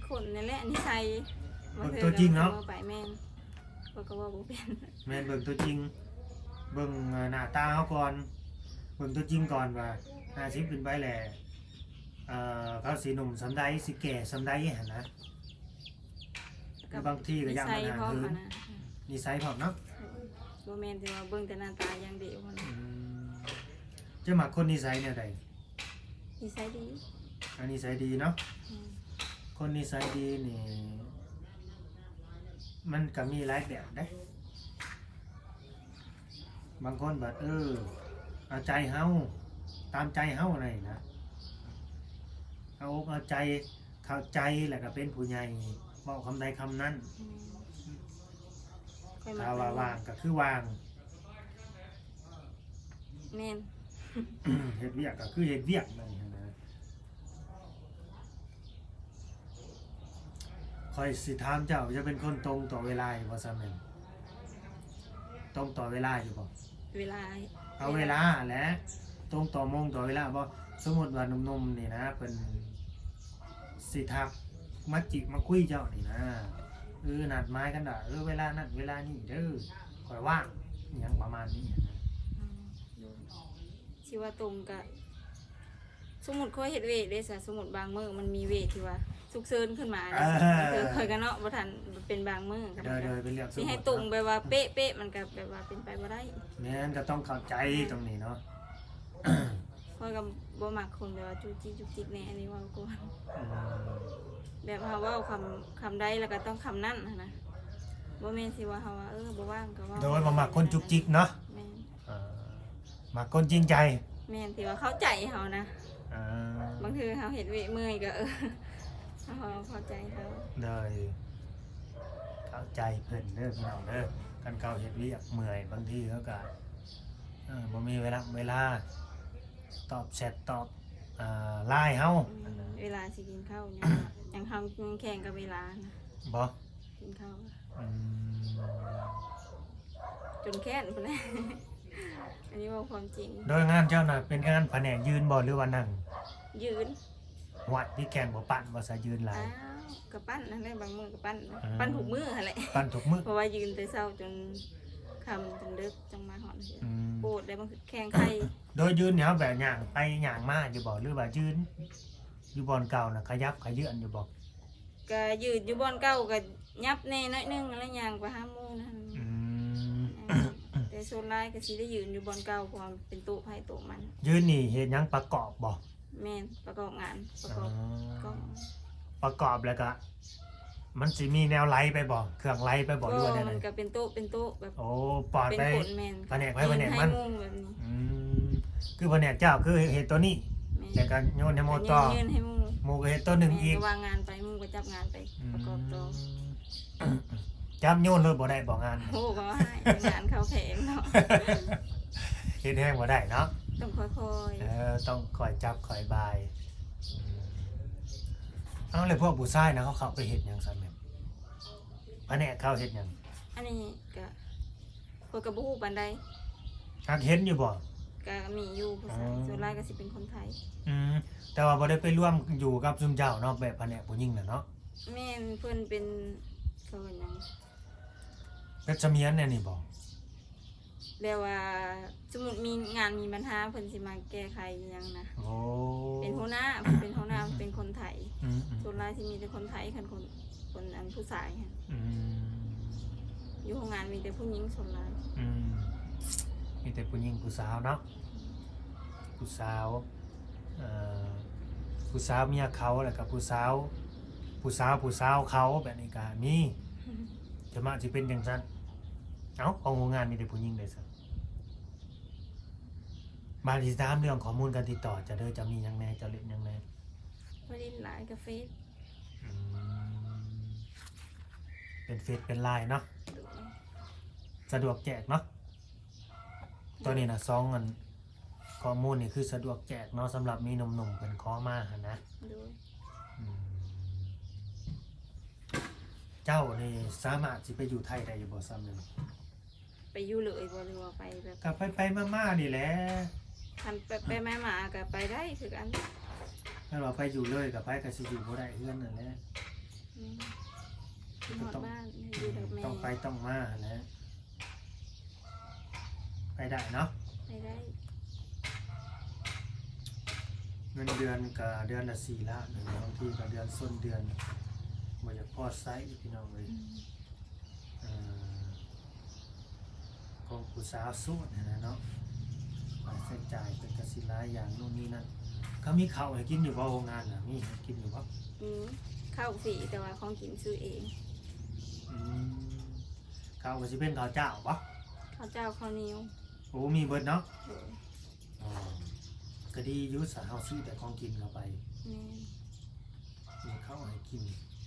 ຄົນນີ້ແຫຼະ ນິໄສ ເບິ່ງຕົວຈິງເນາະ ເບິ່ງຕົວຈິງເນາະ ຂ້ອຍກໍເວົ້າບໍ່ເປັນ ແມ່ນ ເບິ່ງຕົວຈິງ ເບິ່ງ ເອີ ໜ້າຕາເຮົາກ່ອນ ເບິ່ງຕົວຈິງກ່ອນວ່າຫ້າສິບຂຶ້ນໄປແຫຼະ ເອີ ເຂົາຊິໜຸ່ມສ່ຳໃດ ຊິແກ່ສ່ຳໃດຫັ້ນນະ ແລ້ວບາງທີກໍຢ້ານມັນຫ່າງເຫີນ ນິໄສພ້ອມຫັ້ນນະ ນິໄສພ້ອມເນາະ ບໍ່ແມ່ນແຕ່ວ່າເບິ່ງແຕ່ໜ້າຕາຢ່າງດຽວຫັ້ນນະ ອືມ ເຈົ້າມັກຄົນນິໄສແນວໃດ? ນິໄສດີ ອັນນິໄສດີເນາະ ອືມ ຄົນນິໄສດີນີ້ ມັນກໍມີຫຼາຍແບບເດ້ ບາງຄົນບັດ ເອີ ເອົາໃຈເຮົາ ຕາມໃຈເຮົານັ້ນນະ ເອົາອົກເອົາໃຈ ເຂົ້າໃຈ ແລ້ວກໍເປັນຜູ້ໃຫຍ່ ເວົ້າຄຳໃດຄຳນັ້ນ ອືມ ຂ້ອຍມັກ ຖ້າວ່າວ່າງກໍຄືວ່າງ ແມ່ນ ເຮັດວຽກກໍຄືເຮັດວຽກນັ້ນນະ ຂ້ອຍຊິຖາມເຈົ້າ ເຈົ້າເປັນຄົນຕົງຕໍ່ເວລາຢູ່ບໍ່ ສາວແໝ່ມ? ຕົງຕໍ່ເວລາຢູ່ບໍ່? ເວລາ ເອົາເວລາແຫຼະ ຕົງຕໍ່ໂມງຕໍ່ເວລາບໍ່? ສົມມຸດວ່າໜຸ່ມໆນີ້ນະ ເພິ່ນຊິທັກມາຈີບມາຄຸຍເຈົ້ານີ້ນະ ເອີ ນັດໝາຍກັນວ່າ ເອີ ເວລານັ້ນເວລານີ້ເດີ ຂ້ອຍວ່າງ ອີ່ຫຍັງປະມານນີ້ນະ ອືມ ຊິວ່າຕົງກະ ສົມມຸດຂ້ອຍເຮັດເວກເດ້ຊະ ສົມມຸດບາງມື້ມັນມີເວກທີ່ວ່າສຸກເສີນຂຶ້ນມາເດ້ ເອີ ບາງເທື່ອຂ້ອຍກໍເນາະ ບໍ່ທັນ ເປັນບາງມື້ກໍ ໂດຍໆ ເປັນເລື່ອງສົມມຸດ ຊິໃຫ້ຕົງແບບວ່າເປະໆ ມັນກໍແບບວ່າເປັນໄປບໍ່ໄດ້ ແມ່ນ ກໍຕ້ອງເຂົ້າໃຈ ແມ່ນ ຕົງນີ້ເນາະ ຂ້ອຍກໍບໍ່ມັກຄົນແບບວ່າຈຸກຈິກຈຸກຈິກແດ່ ອັນນີ້ເວົ້າກ່ອນ ອືມ ແບບເຮົາເວົ້າຄຳ ຄຳໃດແລ້ວກໍຕ້ອງຄຳນັ້ນຫັ້ນນະ ບໍ່ແມ່ນຊິວ່າເຮົາວ່າ ເອີ ບໍ່ວ່າງກໍເວົ້າ ໂດຍ ບໍ່ມັກຄົນຈຸກຈິກເນາະ ແມ່ນ ເອີ ມັກຄົນຈິງໃຈ ແມ່ນ ທີ່ວ່າເຂົ້າໃຈເຮົານະ ເອີ ບາງເທື່ອເຮົາເຮັດວຽກເມື່ອຍກໍ ເອີ ເຮົາເຂົ້າໃຈເຂົາ ໂດຍ ເຂົ້າໃຈເພິ່ນເດີພີ່ນ້ອງເດີ ຄັນເຂົາເຮັດວຽກເມື່ອຍ ບາງທີເຂົາກໍ ເອີ ບໍ່ມີເວລາ ເວລາຕອບແຊັດ ຕອບ ອ່າ ໄລນ໌ເຮົາ ອືມ ເວລາຊິກິນເຂົ້າຫຍັງ ຫຍັງເຮົາຍັງແຂ່ງກັບເວລານະ ບໍ່ ກິນເຂົ້າ ອືມ ຈົນແຄ້ນພຸ້ນແຫຼະ ອັນນີ້ເວົ້າຄວາມຈິງ. ໂດຍງານເຈົ້ານະເປັນງານພະແນກຢືນບໍ່ ຫຼືວ່ານັ່ງ? ຢືນ. ຫ້ວຍ ມີແຂ່ງບໍ່ ປັ່ນບໍ່ ສາຍຢືນຫຼາຍ? ອ້າວ ກໍປັ່ນຫັ້ນແຫຼະ ບາງມື້ກໍປັ່ນ ເອີ ປັ່ນທຸກມື້ຫັ້ນແຫຼະ ປັ່ນທຸກມື້ ເພາະວ່າຢືນແຕ່ເຊົ້າຈົນຄ່ຳ ຈົນເດິກຈັ່ງມາຮອດເຮືອນ. ອືມ ໂພດໄດ໋ ບາງແຂ່ງໄຂ່. ໂດຍຢືນນີ້ເຮົາແບບຍ່າງໄປຍ່າງມາຢູ່ບໍ່ ຫຼືວ່າຢືນຢູ່ບ່ອນເກົ່ານະ ຂະຫຍັບຂະເຍືອນຢູ່ບໍ່? ກະຢືນຢູ່ບ່ອນເກົ່າ ກະຫຍັບແດ່ໜ້ອຍໜຶ່ງ ແລ້ວຍ່າງໄປຫາໝູ່ນັ້ນ. ອືມ ແຕ່ສ່ວນຫຼາຍກະຊິໄດ້ຢືນຢູ່ບ່ອນເກົ່າ ເພາະວ່າເປັນໂຕະໃຜໂຕະມັນ. ຢືນນີ້ເຮັດຫຍັງ ປະກອບບໍ່? ແມ່ນ ປະກອບງານ ປະກອບ ອໍ ກ້ອງ ປະກອບແລ້ວກະ ມັນຊິມີແນວໄຫຼໄປບໍ່ ເຄື່ອງໄຫຼໄປບໍ່ ຫຼືວ່າແນວໃດ? ມັນກະເປັນໂຕະ ເປັນໂຕະແບບ ໂອ້ ປ່ອນໄປ ເປັນຄົນ ແມ່ນ ພະແນກໃຜພະແນກມັນ. ແມ່ນ ຄືພະແນກເຈົ້າຄືເຮັດໂຕນີ້ ແມ່ນ ແລ້ວກໍໂຍນໃຫ້ໝູ່ຕໍ່ ໂຍນໃຫ້ໝູ່ ໝູ່ກໍເຮັດໂຕໜຶ່ງອີກ ແມ່ນ ກໍວາງງານໄປ ໝູ່ກໍຈັບງານໄປ ອືມ ປະກອບຕໍ່. ຈັບໂຍນໂລດບໍ່ໄດ້ບໍ່ງານ? ໂອ້ ກໍໃຫ້ງານເຂົາແພງເນາະ ເຮັດແຮງບໍ່ໄດ້ເນາະ ຕ້ອງຄ່ອຍໆ ເອີ ຕ້ອງຄ່ອຍຈັບຄ່ອຍບາຍ. ອືມ ເອົາ ແລ້ວພວກຜູ້ຊາຍນະ ເຂົາເຂົ້າໄປເຮັດຫຍັງຊັ້ນແມ່ນ? ພະແນກເຂົາເຮັດຫຍັງ? ອັນນີ້ກະ ຂ້ອຍກໍບໍ່ຮູ້ປານໃດ. ຫາກເຫັນຢູ່ບໍ່? ກະມີຢູ່ຜູ້ຊາຍ ອໍ ສ່ວນຫຼາຍກໍຊິເປັນຄົນໄທ. ອືມ ແຕ່ວ່າບໍ່ໄດ້ໄປລວມຢູ່ກັບຊຸມເຈົ້າເນາະ ແບບພະແນກຜູ້ຍິງນະເນາະ? ແມ່ນ ເພິ່ນເປັນ ເຂົາວ່າຫຍັງ ເປັນສະໝຽນແນວນີ້ບໍ່? ແບບວ່າ ສົມມຸດມີງານມີບັນຫາ ເພິ່ນຊິມາແກ້ໄຂອີ່ຫຍັງນະ. ໂອ້ ເປັນຫົວໜ້າ ເພິ່ນເປັນຫົວໜ້າ ເປັນຄົນໄທ. ອືມໆ ສ່ວນຫຼາຍຊິມີແຕ່ຄົນໄທ ຄັນຄົນ ຄົນອັນຜູ້ຊາຍຫັ້ນ. ອືມ ຢູ່ໂຮງງານມີແຕ່ຜູ້ຍິງສ່ວນຫຼາຍ. ອືມ ມີແຕ່ຜູ້ຍິງຜູ້ສາວເນາະ ຜູ້ສາວ ເອີ ຜູ້ສາວເມຍເຂົາ ແລ້ວກໍຜູ້ສາວ ຜູ້ສາວ ຜູ້ສາວເຂົາ ແບບນີ້ກໍມີ ສ່ວນມາກຊິເປັນຈັ່ງຊັ້ນ. ເອົ້າ ຂອງໂຮງງານມີແຕ່ຜູ້ຍິງເດ້ຊະ. ບາດນີ້ຊິຖາມເລື່ອງຂໍ້ມູນການຕິດຕໍ່ເຈົ້າເດີ ເຈົ້າມີຫຍັງແດ່ ເຈົ້າຫຼິ້ນຫຍັງແດ່? ບໍ່ຫຼິ້ນຫຼາຍ ກໍເຟສ. ອືມ ເປັນເຟສເປັນລາຍເນາະ. ໂດຍ ສະດວກແຈກເນາະ. ໂດຍ ຕົວນີ້ນະ ສອງອັນ ຂໍ້ມູນນີ້ຄືສະດວກແຈກເນາະ ສຳລັບມີໜຸ່ມໆເພິ່ນຂໍມາຫັ້ນນະ. ໂດຍ ອືມ ເຈົ້ານີ້ສາມາດຊິໄປຢູ່ໄທໄດ້ຢູ່ບໍ່ ສ່ຳນີ້? ໄປຢູ່ເລີຍບໍ່ ຫຼືວ່າໄປແບບ ກໍໄປໆມາໆນີ້ແຫຼະ. ຄັນໄປໆມາໆກໍໄປໄດ້ຄືກັນ. ຄັນວ່າໄປຢູ່ເລີຍກໍໄປກໍຊິຢູ່ບໍ່ໄດ້ເຮືອນນັ້ນແຫຼະ. ແມ່ນ ຄິດຮອດບ້ານ ອືມ ຢູ່ກັບແມ່ ຕ້ອງໄປຕ້ອງມາຫັ້ນແຫຼະ. ໄປໄດ້ເນາະ? ໄປໄດ້. ເງິນເດືອນກໍເດືອນລະສີ່ລ້ານ ບາງທີກໍເດືອນຊົນເດືອນ ບໍ່ຢາກພໍໃຊ້ພີ່ນ້ອງເອີຍ. ອືມ ເອີ ຂອງຜູ້ສາວໂສດຫັ້ນນະເນາະ ຄ່າໃຊ້ຈ່າຍເພິ່ນກໍຊິຫຼາຍຢ່າງໂນ່ນນີ້ນັ້ນ. ເຂົາມີເຂົ້າໃຫ້ກິນຢູ່ບໍ່ ໂຮງງານນະ ມີໃຫ້ກິນຢູ່ບໍ່? ມີ ເຂົ້າຟຣີ ແຕ່ວ່າຂອງກິນຊື້ເອງ. ອືມ ເຂົ້າກໍຊິເປັນເຂົ້າເຈົ້າບໍ່? ເຂົ້າເຈົ້າ ເຂົ້າໜຽວ. ໂອ້ ມີເບິດເນາະ? ໂດຍ. ອໍ ກໍດີຢູ່ ສະເຮົາຊື້ແຕ່ຂອງກິນເຂົ້າໄປ. ແມ່ນ. ມີເຂົ້າໃຫ້ກິນ.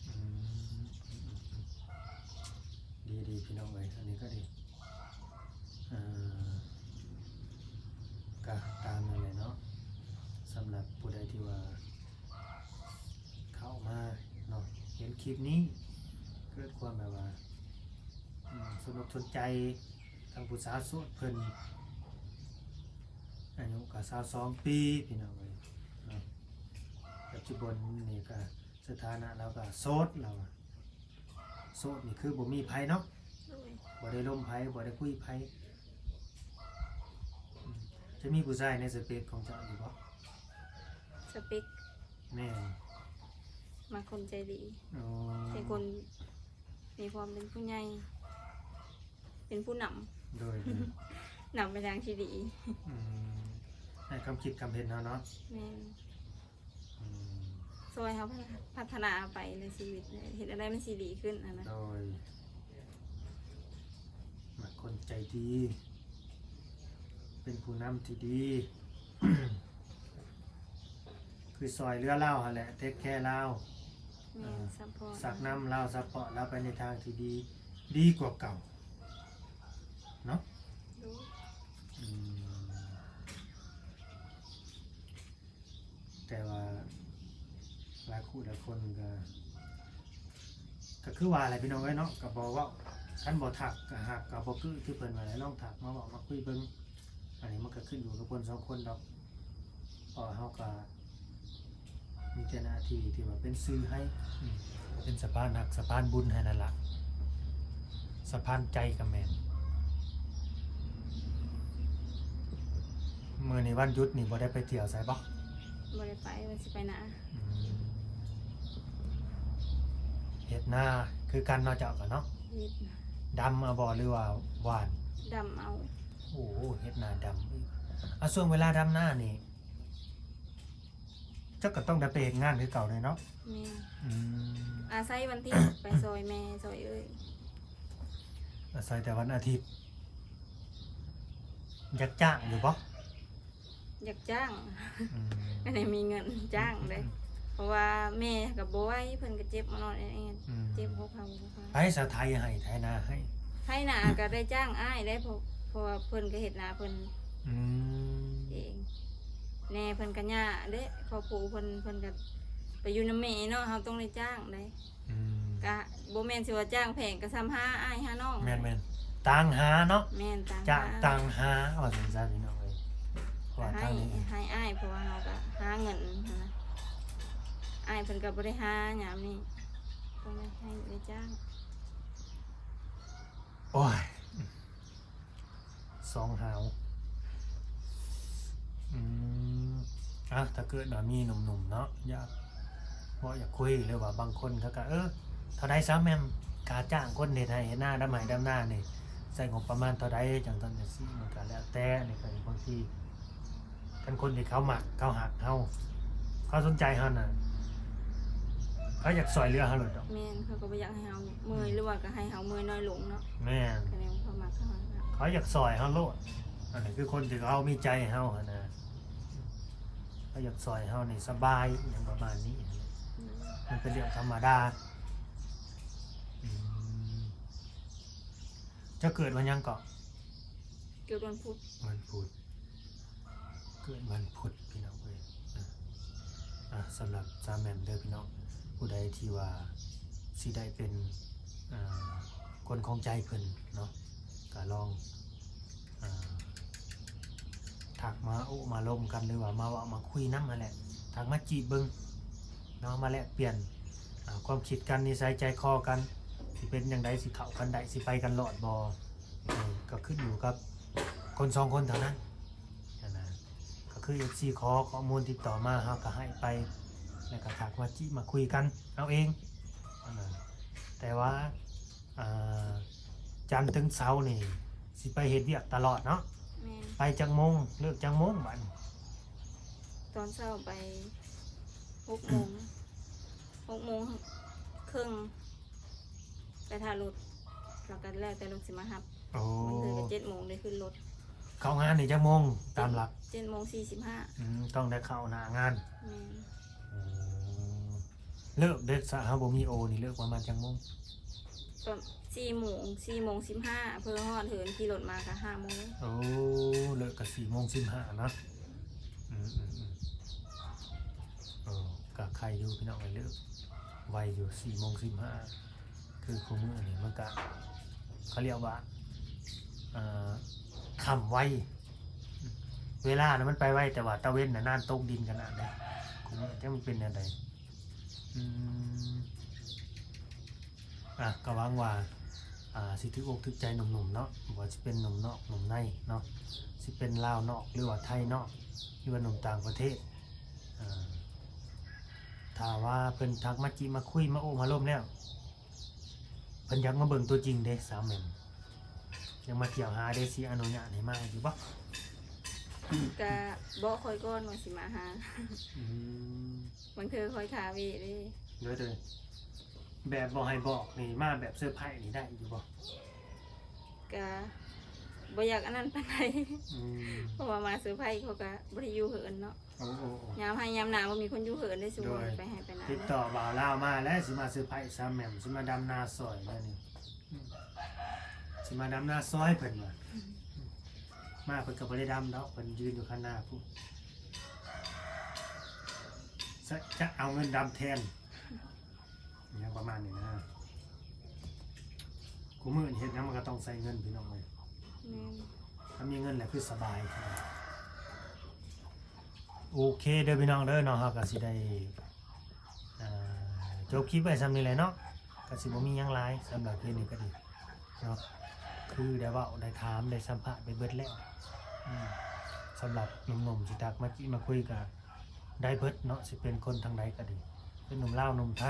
ອືມ ດີໆ ພີ່ນ້ອງເອີຍ ອັນນີ້ກໍດີ. ເອີ ກະຕາມນັ້ນແຫຼະເນາະ ສຳລັບຜູ້ໃດທີ່ວ່າເຂົ້າມາເນາະ ເຫັນຄລິບນີ້ ເກີດຄວາມແບບວ່າ ອືມ ສົນອົກສົນໃຈ ທາງຜູ້ສາວໂສດເພິ່ນ ອາຍຸກໍຊາວສອງປີ ພີ່ນ້ອງເອີຍເນາະ. ປັດຈຸບັນນີ້ກໍສະຖານະລາວກໍໂສດ ລາວວ່າ ໂສດນີ້ຄືບໍ່ມີໃຜເນາະ. ໂດຍ. ບໍ່ໄດ້ລົມໃຜ ບໍ່ໄດ້ຄຸຍໃຜ. ອືມ ຈະມີຜູ້ຊາຍໃນສະເປັກຂອງເຈົ້າຢູ່ບໍ່? ສະເປັກ? ແມ່ນ. ມັກຄົນໃຈດີ. ອໍ. ເປັນຄົນມີຄວາມເປັນຜູ້ໃຫຍ່ ເປັນຜູ້ນຳ. ໂດຍ ໂດຍ. ນຳໄປທາງທີ່ດີ. ອືມ ໃຫ້ຄວາມຄິດຄວາມເຫັນເຮົາເນາະ. ແມ່ນ. ອືມ ຊ່ອຍເຮົາພັດທະນາໄປໃນຊີວິດ ເຮັດແນວໃດມັນຊິດີຂຶ້ນຫັ້ນນະ. ໂດຍ. ມັກຄົນໃຈດີ ເປັນຜູ້ນຳທີ່ດີ ຄືຊ່ອຍເຫຼືອລາວຫັ້ນແຫຼະ ເທກແຄລາວ. ແມ່ນ. ເອີ ຊັບພອດ ຊັກນຳລາວ ຊັບພອດລາວໄປໃນທາງທີ່ດີ ດີກວ່າເກົ່າເນາະ. ໂດຍ. ອືມ ແຕ່ວ່າຫຼາຍຄູ່ຫຼາຍຄົນກໍ ກໍຄືວ່າແຫຼະພີ່ນ້ອງເອີຍເນາະ ກໍບໍ່ເວົ້າ ຄັນບໍ່ທັກກໍຮັກກໍບໍ່ຄື ຄືເພິ່ນວ່າແຫຼະ ລອງທັກມາເວົ້າມາຄຸຍເບິ່ງ ອັນນີ້ມັນກໍຂຶ້ນຢູ່ກັບຄົນສອງຄົນດອກ ເພາະວ່າເຮົາກໍມີແຕ່ໜ້າທີ່ທີ່ວ່າເປັນສື່ໃຫ້ ອືມ ເປັນສະພານຮັກສະພານບຸນໃຫ້ນັ້ນລະ ສະພານໃຈກໍແມ່ນ. ມື້ນີ້ວັນຢຸດນີ້ບໍ່ໄດ້ໄປທ່ຽວໃສບໍ່? ບໍ່ໄດ້ໄປ ວ່າຊິໄປນາ. ອືມ ເຮັດນາຄືກັນເນາະ ເຈົ້າກໍເນາະ? ເຮັດ ດຳເອົາບໍ່ ຫຼືວ່າຫວ່ານ? ດຳເອົາ. ໂອ້ ເຮັດນາດຳອີກ. ອາ ຊ່ວງເວລາດຳນານີ້ ເຈົ້າກໍຕ້ອງໄດ້ໄປເຮັດງານຄືເກົ່າແຫຼະເນາະ? ແມ່ນ. ອືມ ອາໄສວັນທິດໄປຊ່ອຍແມ່ຊ່ອຍເອື້ອຍ. ອາໄສແຕ່ວັນອາທິດ. ຢາກຈ້າງຢູ່ບໍ່? ຢາກຈ້າງ. ອືມ ອັນນີ້ມີເງິນຈ້າງເດ້ ອືມ ເພາະວ່າແມ່ກໍບໍ່ໄຫວ ເພິ່ນກໍເຈັບມານອນແອດໆ ອືມ ເຈັບຫົວເຂົ່າຫົວຂາ. ໃຜສາໄຖໃຫ້ ໄຖນາໃຫ້? ໄຖນາກໍໄດ້ຈ້າງອ້າຍໄດ້ ເພາະ ເພາະວ່າເພິ່ນກໍເຮັດນາເພິ່ນ ອືມ ເອງ. ແນ່ເພິ່ນກໍຍາເດ້ ຄອບຄົວເພິ່ນ ເພິ່ນກໍໄປຢູ່ນຳແມ່ເນາະ ເຮົາຕ້ອງໄດ້ຈ້າງໄດ໋. ອືມ ກະບໍ່ແມ່ນຊິວ່າຈ້າງແພງ ກະສ່ຳຫາອ້າຍຫານ້ອງ. ແມ່ນໆ ຕ່າງຫາເນາະ. ແມ່ນ ຕ່າງ ຈະ ຫາ ຕ່າງຫາ ວ່າຊັ້ນຊະພີ່ນ້ອງເອີຍ. ເພາະວ່າທາງນີ້ ໃຫ້ອ້າຍ ເພາະວ່າເຮົາກະຫາເງິນຫັ້ນນະ ອ້າຍເພິ່ນກະບໍ່ໄດ້ຫາຍາມນີ້ ຕ້ອງໄດ້ໃຫ້ໄດ້ຈ້າງ. ໂອ້ຍ ສອງຫາວ. ອືມ ອາ ຖ້າເກີດວ່າມີໜຸ່ມໆເນາະ ຢາກເວົ້າຢາກຄຸຍ ຫຼືວ່າບາງຄົນເຂົາກະ ເອີ ເທົ່າໃດສາວແໝ່ມ ຄ່າຈ້າງຄົນເຮັດໄຮ່ເຮັດນາ ດຳໄຮ່ດຳນານີ້ ໃຊ້ງົບປະມານເທົ່າໃດ ຈັ່ງຊັ້ນຈັ່ງຊີ້ ມັນກະແລ້ວແຕ່. ນີ້ກໍບາງທີ ຄັນຄົນທີ່ເຂົາມັກ ເຂົາຮັກເຮົາ ເຂົາສົນໃຈເຮົານະ ເຂົາຢາກຊ່ອຍເຫຼືອເຮົາໂລດດອກ. ແມ່ນ ເຂົາກໍບໍ່ຢາກໃຫ້ເຮົາເມື່ອຍ ອືມ ຫຼືວ່າກໍໃຫ້ເຮົາເມື່ອຍນ້ອຍລົງເນາະ. ແມ່ນ ຄະແນນຄວາມມັກເຮົາຫັ້ນນະ ເຂົາຢາກຊ່ອຍເຮົາໂລດ. ອັນນີ້ຄືຄົນທີ່ເຂົາມີໃຈໃຫ້ເຮົາຫັ້ນນະ ເຂົາຢາກຊ່ອຍເຮົານີ້ສະບາຍ ຫຍັງປະມານນີ້ ອືມ ມັນເປັນເລື່ອງທຳມະດາ. ອືມ ເຈົ້າເກີດວັນຫຍັງເກາະ? ເກີດວັນພຸດ. ວັນພຸດ ເກີດວັນພຸດພີ່ນ້ອງເອີຍ. ອາ ອາ ສຳລັບສາວແໝ່ມເດີພີ່ນ້ອງ ຜູ້ໃດທີ່ວ່າຊິໄດ້ເປັນ ອາ ຄົນຂອງໃຈເພິ່ນເນາະ ກະລອງ ອາ ທັກມາໂອ້ມາລົມກັນ ຫຼືວ່າມາເວົ້າມາຄຸຍນຳຫັ້ນແຫຼະ ທັກມາຈີບເບິ່ງເນາະ ມາແລກປ່ຽນ ອາ ຄວາມຄິດກັນ ນິໄສໃຈຄໍກັນ ຊິເປັນຈັ່ງໃດ ຊິເຂົ້າກັນໄດ້ ຊິໄປກັນລອດບໍ່? ເອີ ກໍຂຶ້ນຢູ່ກັບຄົນສອງຄົນເທົ່ານັ້ນຫັ້ນນະ. ກໍຄືເອັຟຊີຂໍຂໍ້ມູນຕິດຕໍ່ມາ ເຮົາກໍໃຫ້ໄປ ແລ້ວກໍທັກມາຈິມາຄຸຍກັນເອົາເອງຫັ້ນນະ. ແຕ່ວ່າ ອ່າ ຈັນເຖິງເສົານີ້ຊິໄປເຮັດວຽກຕະຫຼອດເນາະ? ແມ່ນ. ໄປຈັກໂມງ ເລີກຈັກໂມງບາດນີ້? ຕອນເຊົ້າໄປຫົກໂມງ ຫົກໂມງເຄິ່ງ ໄປຖ້າລົດ ແລ້ວກໍແລ້ວແຕ່ລົດຊິມາຮັບ. ໂອ້ ບາງເທື່ອກໍເຈັດໂມງໄດ້ຂຶ້ນລົດ. ເຂົ້າງານນີ້ຈັກໂມງຕາມຫຼັກ? ເຈັດໂມງສີ່ສິບຫ້າ. ອືມ ຕ້ອງໄດ້ເຂົ້າໜ້າງານ. ແມ່ນ. ໂອ້ ເລີກເດ້ ຖ້າເຮົາບໍ່ມີໂອນີ້ ເລີກປະມານຈັກໂມງ? ຕອນສີ່ໂມງ ສີ່ໂມງສິບຫ້າ ເພື່ອຮອດເຮືອນ ຂີ່ລົດມາກໍຫ້າໂມງ. ໂອ້ ເລີກກໍສີ່ໂມງສິບຫ້າເນາະ. ອືມໆໆ ເອີ ກໍໄຄຢູ່ພີ່ນ້ອງເອີຍ ເລີກໄວຢູ່ ສີ່ໂມງສິບຫ້າ. ຄືຄູ່ມື້ນີ້ມັນກະ ເຂົາລຽກວ່າ ເອີ ຄ່ຳໄວ ເວລານະມັນໄປໄວ ແຕ່ວ່າຕາເວັນນະນານຕົກດິນຂະໜາດໃດ. ຄູ່ມື້ຈັກມັນເປັນແນວໃດ. ອືມ ອ່ະ ກໍຫວັງວ່າ ອ່າ ຊິຖືກອົກຖືກໃຈໜຸ່ມໆເນາະ ບໍ່ວ່າຊິເປັນໜຸ່ມນອກໜຸ່ມໃນເນາະ ຊິເປັນລາວນອກ ຫຼືວ່າໄທນອກ ຫຼືວ່າໜຸ່ມຕ່າງປະເທດ. ອ່າ ຖ້າວ່າເພິ່ນທັກມາຈິມາຄຸຍມາໂອ້ມາລົມແລ້ວ ເພິ່ນຢາກມາເບິ່ງຕົວຈິງເດ້ ສາວແໝ່ມ ຢາກມາທ່ຽວຫາເດ້ ຊິອະນຸຍາດໃຫ້ມາຢູ່ບໍ່? ກະບອກຂ້ອຍກ່ອນວ່າຊິມາຫາ. ອືມ ບາງເທື່ອຂ້ອຍຄາເວເດ້. ໂດຍໆ ແບບບໍ່ໃຫ້ບອກນີ້ ມາແບບເຊີໄພນີ້ໄດ້ຢູ່ບໍ່? ກະບໍ່ຢາກອັນນັ້ນປານໃດ. ອືມ ເພາະວ່າມາເຊີໄພເຂົາກະບໍ່ໄດ້ຢູ່ເຮືອນເນາະ. ໂອ້ ໂອ້ ໂອ້ ຍາມໄຮ່ຍາມນາບໍ່ມີຄົນຢູ່ເຮືອນເດ້ ຊຸມ ໂດຍ ໄປໄຮ່ໄປນາ. ຕິດຕໍ່ບ່າວລາວມາແລ້ວ ຊິມາເຊີໄພສາວແໝ່ມ ຊິມາດຳນາຊ່ອຍແລ້ວນີ້. ອືມ ຊິມາດຳນາຊ່ອຍເພິ່ນວ່າ. ອືມ ມາເພິ່ນກໍບໍ່ໄດ້ດຳດອກ ເພິ່ນຢືນຢູ່ຄັນນາພຸ້ນ ຈະ ຈະເອົາເງິນດຳແທນ ຫຍັງປະມານນີ້ນະ. ຄູ່ມື້ນີ້ເຮັດຫຍັງມັນກໍຕ້ອງໃຊ້ເງິນ ພີ່ນ້ອງເອີຍ. ແມ່ນ. ຖ້າມີເງິນແລ້ວຄືສະບາຍ. ໂອເຄເດີພີ່ນ້ອງເດີເນາະ ເຮົາກໍຊິໄດ້ ເອີ ຈົບຄລິບໄວ້ຊ່ຳນີ້ແຫຼະເນາະ ກໍຊິບໍ່ມີຫຍັງຫຼາຍສຳລັບຄລິບນີ້ກໍດີເນາະ ຄືໄດ້ເວົ້າໄດ້ຖາມໄດ້ສຳພາດໄປເບິດແລ້ວ. ອືມ ສຳລັບໜຸ່ມໆຊິທັກມາຈີມາຄຸຍກໍໄດ້ເບິດເນາະ ຊິເປັນຄົນທາງໃດກໍດີ ເປັນໜຸ່ມລາວໜຸ່ມໄທ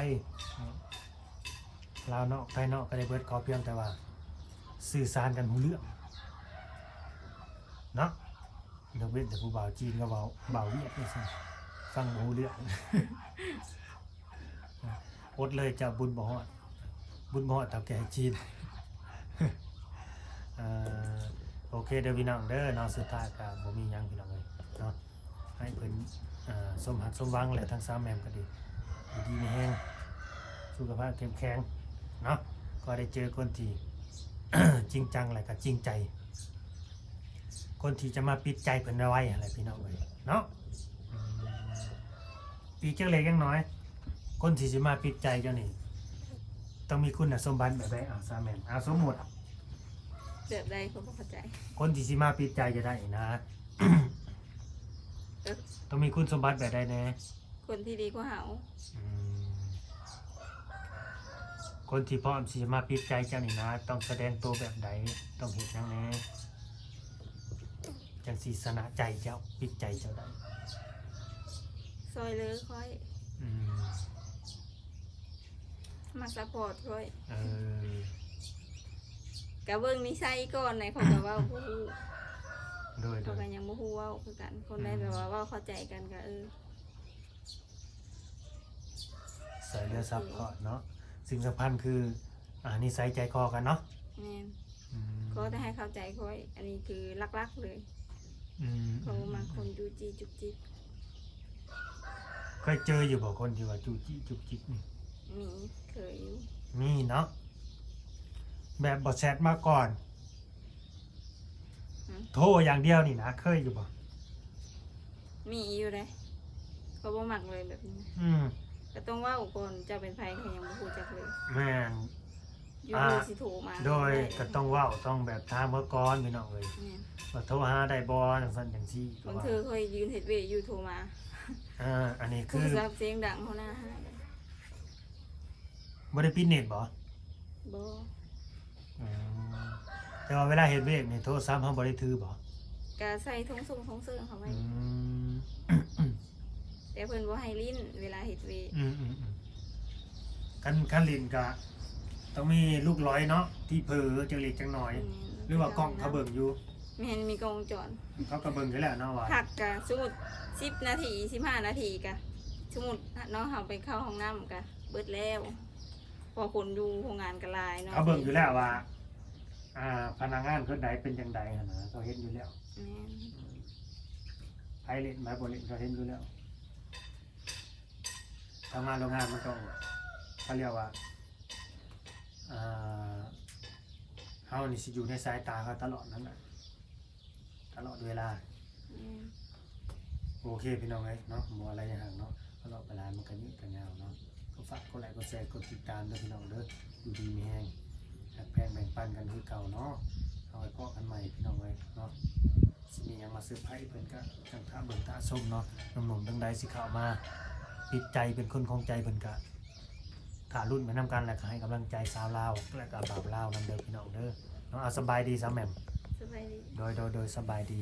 ລາວນອກໄທນອກກໍໄດ້ເບິດ ຂໍພຽງແຕ່ວ່າສື່ສານກັນຮູ້ເລື່ອງເນາະ. ຍົກເວັ້ນແຕ່ຜູ້ບ່າວຈີນກັບບ່າວ ບ່າວຫວຽດນີ້ຊັ້ນ ຟັງບໍ່ຮູ້ເລື່ອງ. ອົດເລີຍເຈົ້າ ບຸນບໍ່ຮອດ ບຸນບໍ່ຮອດເຖົ້າແກ່ຈີນ. ເອີ ໂອເຄເດີພີ່ນ້ອງເດີເນາະ ສຸດທ້າຍກໍບໍ່ມີຫຍັງພີ່ນ້ອງເອີຍເນາະ ໃຫ້ເພິ່ນ ເອີ ສົມຮັກສົມຫວັງ ແລະ ທັງສາວແໝ່ມກໍດີ ຢູ່ດີມີແຮງ ສຸຂະພາບເຂັ້ມແຂງເນາະ ກໍໄດ້ເຈີຄົນທີ່ຈິງຈັງ ແລະ ກໍຈິງໃຈ ຄົນທີ່ຈະມາປິດໃຈເພິ່ນໄວໆຫັ້ນແຫຼະພີ່ນ້ອງເອີຍເນາະ. ອືມ ອີກຈັກເລັກຈັກນ້ອຍ ຄົນທີ່ຊິມາປິດໃຈເຈົ້ານີ້ ຕ້ອງມີຄຸນສົມບັດແບບໃດ? ເອົາ ສາວແໝ່ມ ເອົາ ສົມມຸດ ແບບໃດ? ຂ້ອຍບໍ່ເຂົ້າໃຈ ຄົນທີ່ຊິມາປິດໃຈເຈົ້າໄດ້ນະ ເອີ ຕ້ອງມີຄຸນສົມບັດແບບໃດແດ່? ຄົນທີ່ດີກວ່າເຮົາ. ອືມ ຄົນທີ່ພ້ອມຊິມາປິດໃຈເຈົ້ານີ້ນະ ຕ້ອງສະແດງໂຕແບບໃດ? ຕ້ອງເຮັດຫຍັງແດ່? ຈັ່ງຊິຊະນະໃຈເຈົ້າ ປິດໃຈເຈົ້າໄດ້? ຊ່ອຍເຫຼືອຂ້ອຍ. ອືມ ມາຊັບພອດຂ້ອຍ. ເອີ ກະເບິ່ງນິໄສກ່ອນ ໃນຂ້ອຍກະເວົ້າບໍ່ຮູ້. ໂດຍໆ ຂ້ອຍກະຍັງບໍ່ຮູ້ເວົ້າຄືກັນ ຄົນໃດ ອືມ ແບບວ່າເວົ້າເຂົ້າໃຈກັນກະ ເອີ ຊ່ອຍເຫຼືອ ໂອເຄ ຊັບພອດເນາະ ສິ່ງສຳຄັນຄື ອ່າ ນິໄສໃຈຄໍກັນເນາະ. ແມ່ນ. ອືມ ຂໍແຕ່ໃຫ້ເຂົ້າໃຈຂ້ອຍ ອັນນີ້ຄືຫຼັກໆເລີຍ. ອືມ ເພາະວ່າມັກຄົນຈູ້ຈີ້ຈຸກຈິກ. ເຄີຍເຈີຢູ່ບໍ່ ຄົນທີ່ວ່າຈູ້ຈີ້ຈຸກຈິກນີ້? ມີ ເຄີຍຢູ່. ມີເນາະ ແບບບໍ່ແຊັດມາກ່ອນ ຫືມ ໂທຢ່າງດຽວນີ້ນະ ເຄີຍຢູ່ບໍ່? ມີຢູ່ເດ້ ຂ້ອຍບໍ່ມັກເລີຍແບບນີ້. ອືມ ກໍຕ້ອງເວົ້າກ່ອນ ເຈົ້າເປັນໃຜ ຂ້ອຍຍັງບໍ່ຮູ້ຈັກເລີຍ. ແມ່ນ. ຢູ່ ອ່າ ຊິໂທມາ ໂດຍ ກໍຕ້ອງເວົ້າ ຕ້ອງແບບຖາມເຂົາກ່ອນ ພີ່ນ້ອງເອີຍ. ແມ່ນ. ວ່າໂທຫາໄດ້ບໍ່ ຈັ່ງຊັ້ນຈັ່ງຊີ້. ບາງເທື່ອຂ້ອຍຢືນເຮັດວຽກຢູ່ ໂທມາ. ເອີ ອັນນີ້ຄື ໂທລະສັບສຽງດັງ ຫົວໜ້າຫາຍ. ບໍ່ໄດ້ປິດເນັດບໍ່? ບໍ່. ອືມ ແຕ່ວ່າເວລາເຮັດວຽກນີ້ ໂທລະສັບເຮົາບໍ່ໄດ້ຖືບໍ່? ກະໃສ່ຖົງສົ່ງຖົງເສີງເຮົາໄວ້. ອືມ ແຕ່ເພິ່ນບໍ່ໃຫ້ຫຼິ້ນເວລາເຮັດວຽກ. ອືມໆໆ ຄັນ ຄັນຫຼິ້ນກະຕ້ອງມີລູກຫຼອຍເນາະ ທີ່ເຜີຈັກເລັກຈັກນ້ອຍ. ແມ່ນ. ຫຼືວ່າກ້ອງເຂົາເບິ່ງຢູ່? ແມ່ນ ມີກ້ອງວົງຈອນ ເຂົາກໍເບິ່ງຢູ່ແລ້ວເນາະວ່າ ພັກກະສົມມຸດສິບນາທີ ສິບຫ້ານາທີກະ ສົມມຸດເນາະ ເຮົາໄປເຂົ້າຫ້ອງນ້ຳກະເບິດແລ້ວ ເພາະຄົນຢູ່ໂຮງງານກໍຫຼາຍເນາະ. ເຂົາເບິ່ງຢູ່ແລ້ວວ່າ ອ່າ ພະນັກງານຄົນໃດເປັນຈັ່ງໃດຫັ້ນນະ ເຂົາເຫັນຢູ່ແລ້ວ. ແມ່ນ. ໃຜຫຼິ້ນ ໃຜບໍ່ຫຼິ້ນ ເຂົາເຫັນຢູ່ແລ້ວ. ທຳງານໂຮງງານມັນຕ້ອງ ເຂົາຮຽກວ່າ ອ່າ ເຮົານີ້ຊິຢູ່ໃນສາຍຕາເຂົາຕະຫຼອດນັ້ນນະ ຕະຫຼອດເວລາ. ແມ່ນ. ໂອເຄພີ່ນ້ອງເອີຍເນາະ ບໍ່ອາໄລຍະຮັ່ງເນາະ ເພາະເວົ້າໄປຫຼາຍມັນກະຍືດກະຍາວເນາະ. ກໍຝາກກົດໄລກົດແຊ ກົດຕິດຕາມເດີພີ່ນ້ອງເດີ ຢູ່ດີມີແຮງ ຮັກແພງແບ່ງປັນກັນຄືເກົ່າເນາະ. ເຮົາໄວ້ພໍ້ກັນໃໝ່ພີ່ນ້ອງເອີຍເນາະ ຊິມີຫຍັງມາເຊີໄພຣສ໌ເພິ່ນກະຈັ່ງຖ້າເບິ່ງຖ້າຊົມເນາະ. ໜຸ່ມໆທັງໃດຊິເຂົ້າມາປິດໃຈເປັນຄົນຂອງໃຈເພິ່ນກະ ຖ້າລຸ້ນໄປນຳກັນ ແລ້ວກໍໃຫ້ກຳລັງໃຈສາວລາວ ແລ້ວກໍບ່າວລາວນຳເດີພີ່ນ້ອງເດີເນາະ. ອ່າ ສະບາຍດີສາວແໝ່ມ. ສະບາຍດີ. ໂດຍ ໂດຍ ໂດຍ ສະບາຍດີ.